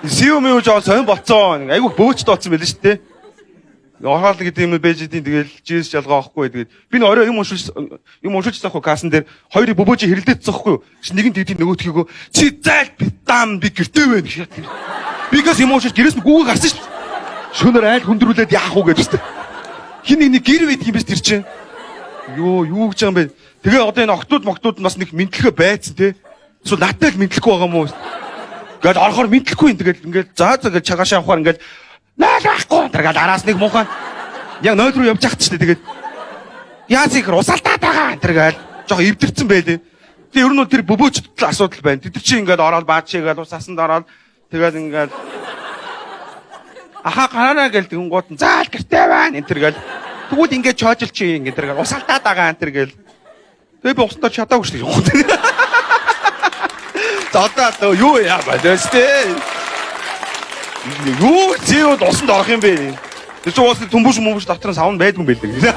Сиу миу жоо сонь болцсон. Айгүйх бөөчд болсон байлээ шүү дээ. Орхоол гэдэг юм байж идэв, тэгэл жис жалгаа авахгүй. Тэгээд би нэг орой юм уншилж юм уншилж заахгүй кассан дээр хоёрыг бөбөөж хэрэлдээдсэн байхгүй юу? Чи нэг нь тэгдий, нөгөөдхийгөө чи зайл би дам би гэртээ байна гэж. Бигээс юм уншиж гэрээс нь гүүгээ гарсан шүү дээ. Шөнөр айл хүндрүүлээд яах уу гэж шүү дээ. Хин нэг нэг гэр байдаг юм биш тэр чинь. Юу юу гэж байгаа юм бэ? Тэгээ одоо энэ октод моктууд бас нэг мэдлэгээ байцсан те. Эсвэл надтай л мэдлэхгүй байгаа юм уу? Ингээд орохоор мэдлэхгүй юм. Тэгэл ингээд за за гэж чагаашаа авахаар ингээд 0 байхгүй. Тэр араас нэг муухай яг 0 руу явж хат ч тэгээд яаз их усалтаад байгаа. Тэр гээл жоох эвдэрсэн байлээ. Тэгээ ер нь бол тэр бөбөөчд л асуудал байна. Тэд нар чи ингээд ороод баач хийгээл ус асанд ороод тэгээд ингээд аха гараараа гэл тэгэнгუут нь заал гэртээ байна энэ төр гэл тэгвэл ингээд чоожил чи ингээд тэр гэл усалтаад байгаа энэ төр гэл. Тэгээ би усанд орч чадаагүй шүү дээ. За одоо юу яа ба дээ. Юу зэвүүд усанд орох юм бэ? Тэр чинь уус төмбөш мөмбөш дотор нь савн байдгүй юм байлээ.